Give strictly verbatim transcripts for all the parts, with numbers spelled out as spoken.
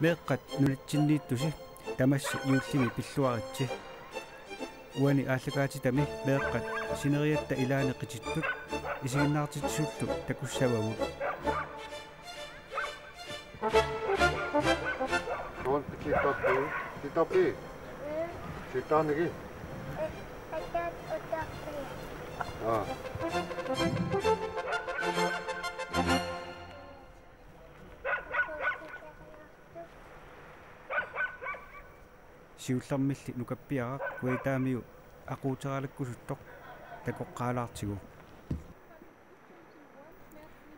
Meeqqat nunatsinniittusi tamassi juullimi pilluaritsi. Uani aallakaatitami meeqqat sineriatta ilaani qitittut isiginnaartitsisullu takussavagut. Soorlu titoppi, titoppi. Sitaanigi. Aa. Siullermilli nukappiaraq Kuitaamiu aquuteralakkusuttoq takoqqaalaartigu.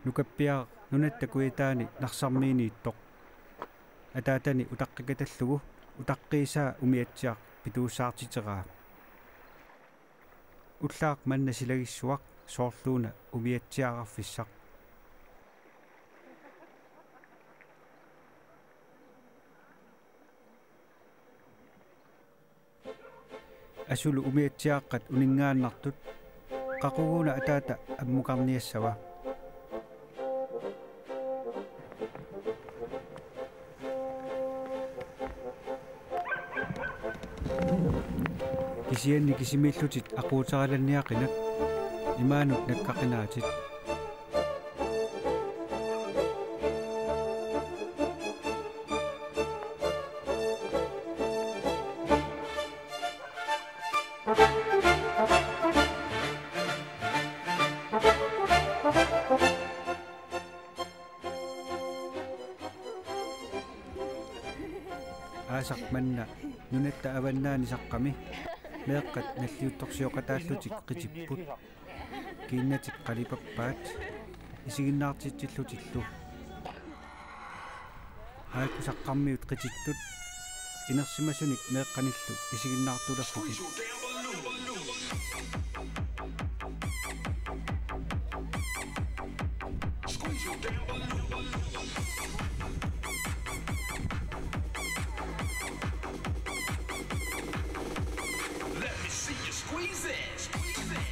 Nukappiaraq nunatta Kuitaani Narsarmiiniittoq. Ataatani utaqqikatallugu utaqqiisaa umiatsiaq pituussaartiteraa. Ullaaq manna silagissuaq soorluuna umiatsiaararfissaq. Asulu umiatsiaaqqat uninngaannartut. Qaquguuna ataata ammukarniassava? Kisianni kisimiillutit aquuteralanniaqinak, imaanut nakkaqinaatit. Aasaq manna nunatta avannaani Saqqami meeqqat nalliuttorsioqataallutik qitipput. Kiinnatik qalipappaat isiginnaartitsillutillu. Aajuku Saqqarmiut qitittut inersimasunik meeqqanillu isiginnaartulerlutik. Let me see you squeeze it. Squeeze it.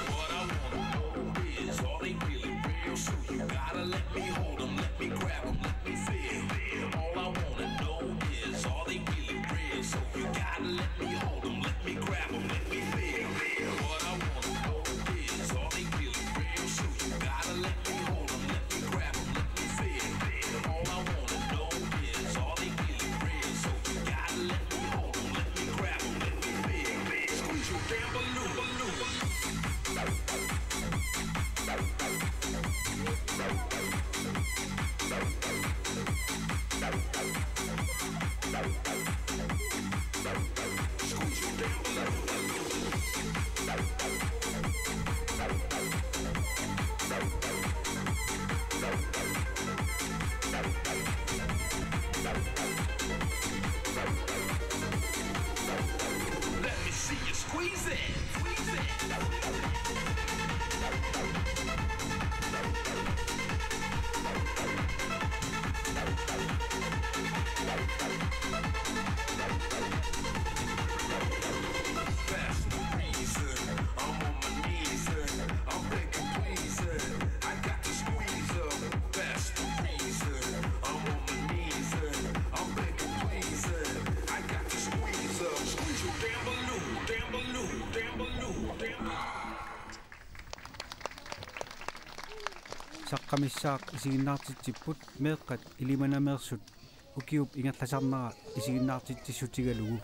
What I wanna know is, are they really real? So you gotta let me hold 'em, let me grab 'em, let me feel. All I wanna know is, are they really real? So you gotta let me hold 'em, let me grab 'em, let me feel. What I wanna know is, are they really real? So you gotta let me hold 'em, let me grab 'em, let me feel. All I wanna know is, are they really real? So you gotta let me hold 'em, let me grab 'em, let me feel. Squeeze your damn balloon. Let me see you squeeze it. Squeeze it. That's the reason I'm on my knees and I'm begging, please, and I got to squeeze up. That's the reason I'm on my knees and I'm begging, please, and I got to squeeze up. Squeeze your damn balloon, damn balloon, damn balloon, damn balloon. Saqqamissaaq isiginnaartitsipput meeqqat Ilimanameersut ukiup ingerlasarnera isiginnaartitsissutigalugu.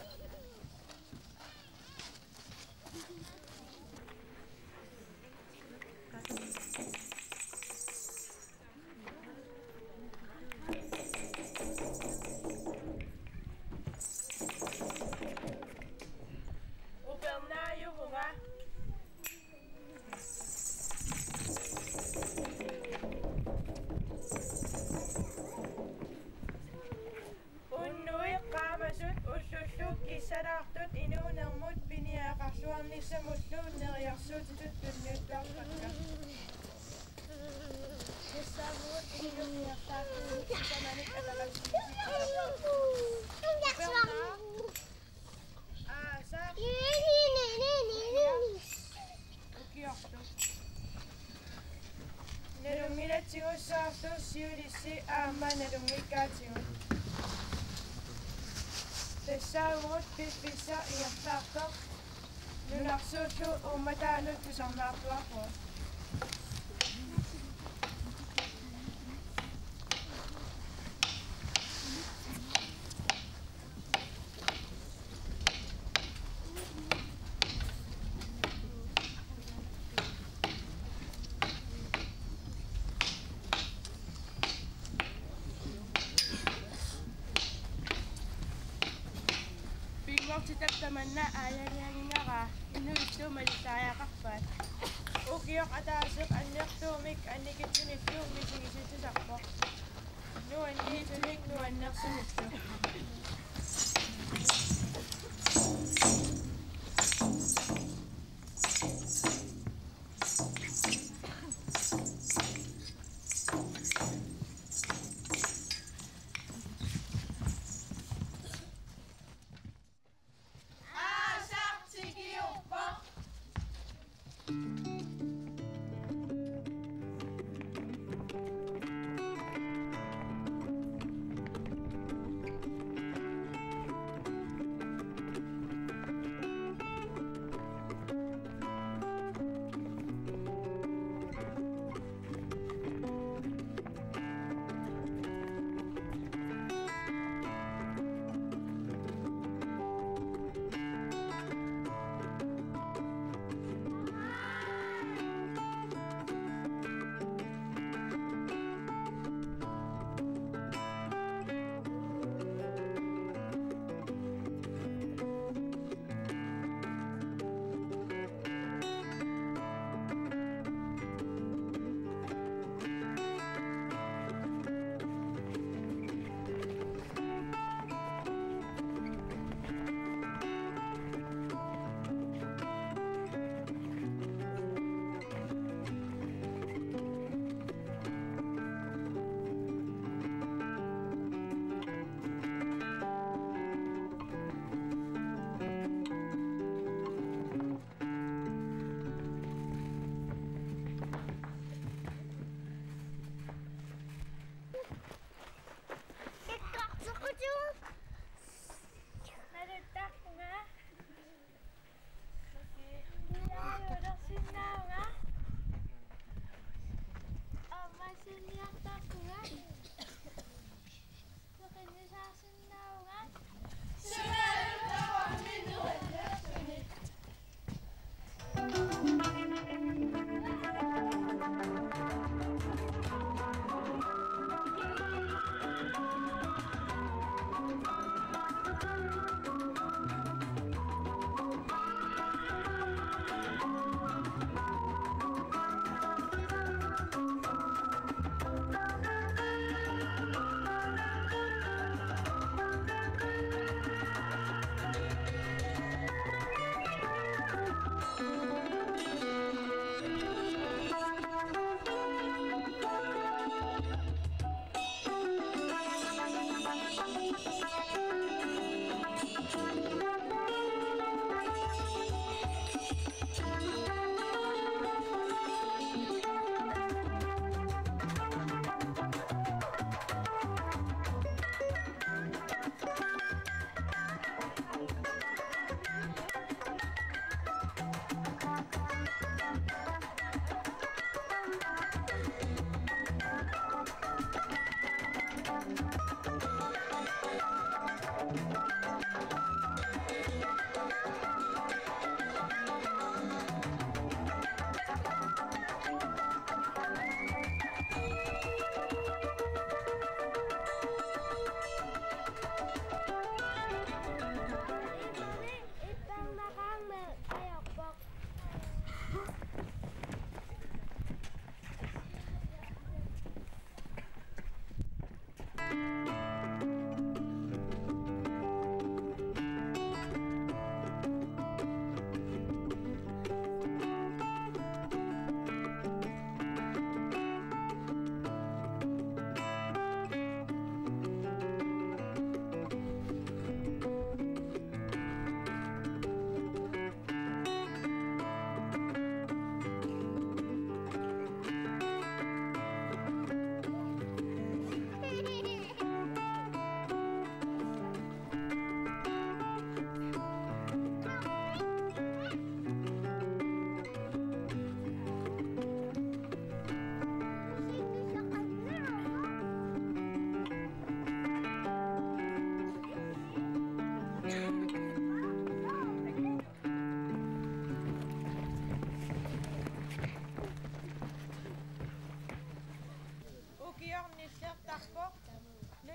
Kaatigut. Tassaavugut piffissaq ingerlaartoq nunarsuullu uummataanut tusarnaartuarpugut. Pinngortitap tamanna aajaaginngilara inuillu malittariaqarpaat. Ukioq ataaseq annertuumik annikitsunillu misigisitsisarpoq. Nuanniitsunik nuannersunillu. Aasaq tikiuppoq. Naluttarpunga. Naluttarsinnaavunga. Aamma sunniartarpunga. Peqinnisaarsinnaavunga.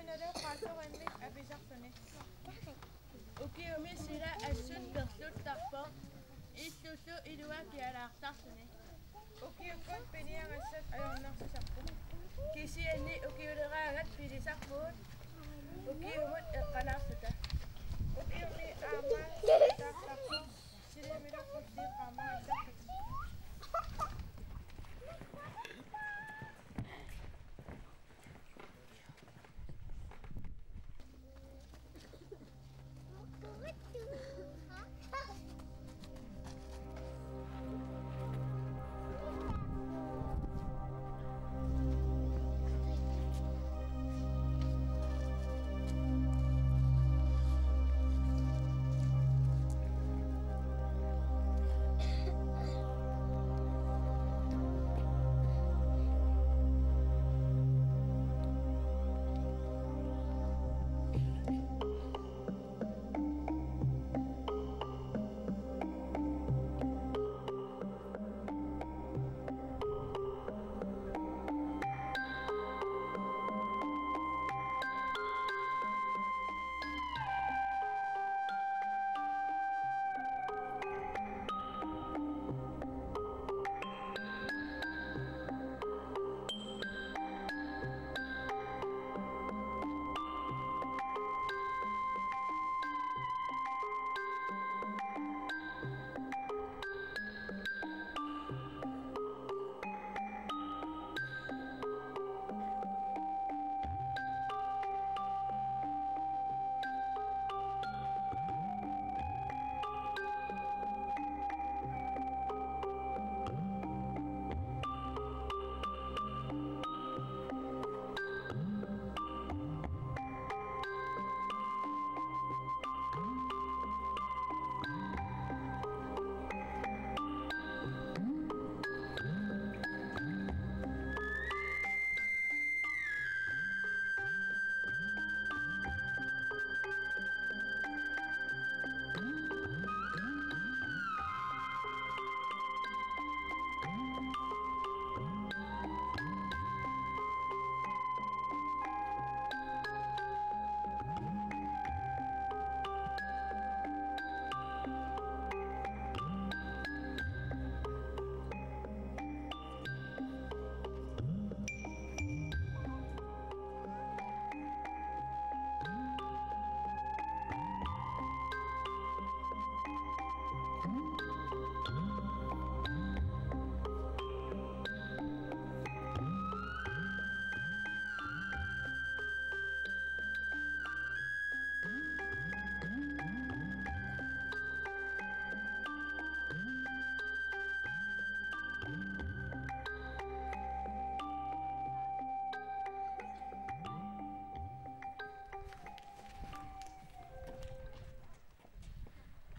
Nalaqaasumik apisarluni. Ukiumi sila assut perluttarpoq. Illullu ilua kialaartarluni. Ukiukkut piniagassat ajornartusarput. Kisianni ukiuleraangat pilisarpugut ukiumut eqqanaarluta. Ukiumi aamma taartarpoq. Siliamilerput eqqaamaassapput.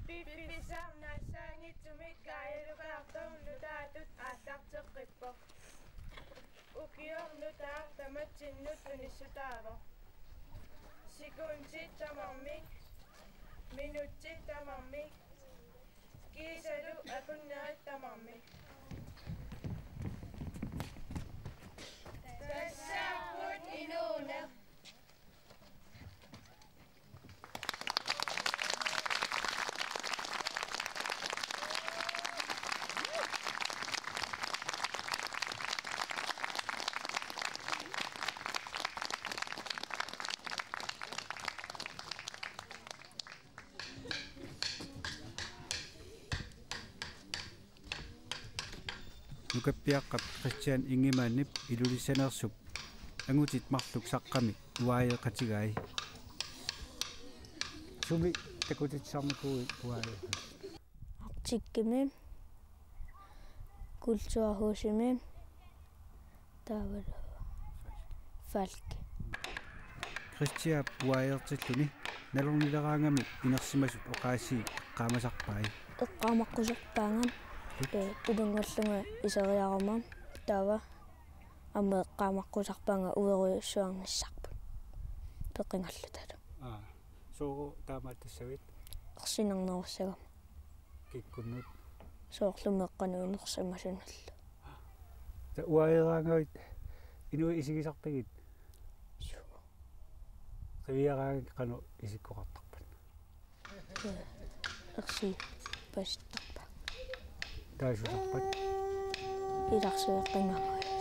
Piffissaq naassaanngitsumik kaajalukaartoq nutaatut aallarteqqippoq. Ukioq nutaaq tamatsinnut tunissutaavoq. Sekundit tamarmik, minutsit tamarmik, kiisalu akunnerit tamarmik. Tassaapput inuuneq. Nukappiaqqap Kristian Ingemannip Ilulissaneersup angutit marluk saqqamik uaajeeqatigai. Sumi takutitsisarnikuuit uaajeeqatigai? Arcticimi, Kulturhusimi, taavalu Falck. Kristiap uaajeertilluni nalornileraangamik inersimasut oqaasii eqqaamasarpai. Eqqaamaqqusarpaanga, ee, ilunngorlunga iseriaruma taava aamma eqqaamaqqusarpaanga uerujussuarnissarput peqingallutalu. Aa, sooq taamaattussavit? Ersinarnerussagama. Kikkunnut? Soorlu meeqqanut inersimasunullu. Taava uaajeeraangavit inuit isigisarpigit? Suu. Qiviaraangakkit qanoq isikkoqartarpat? Ersin pasittarpa. Taava sulisarpat? Ilarsueqqimaaruit.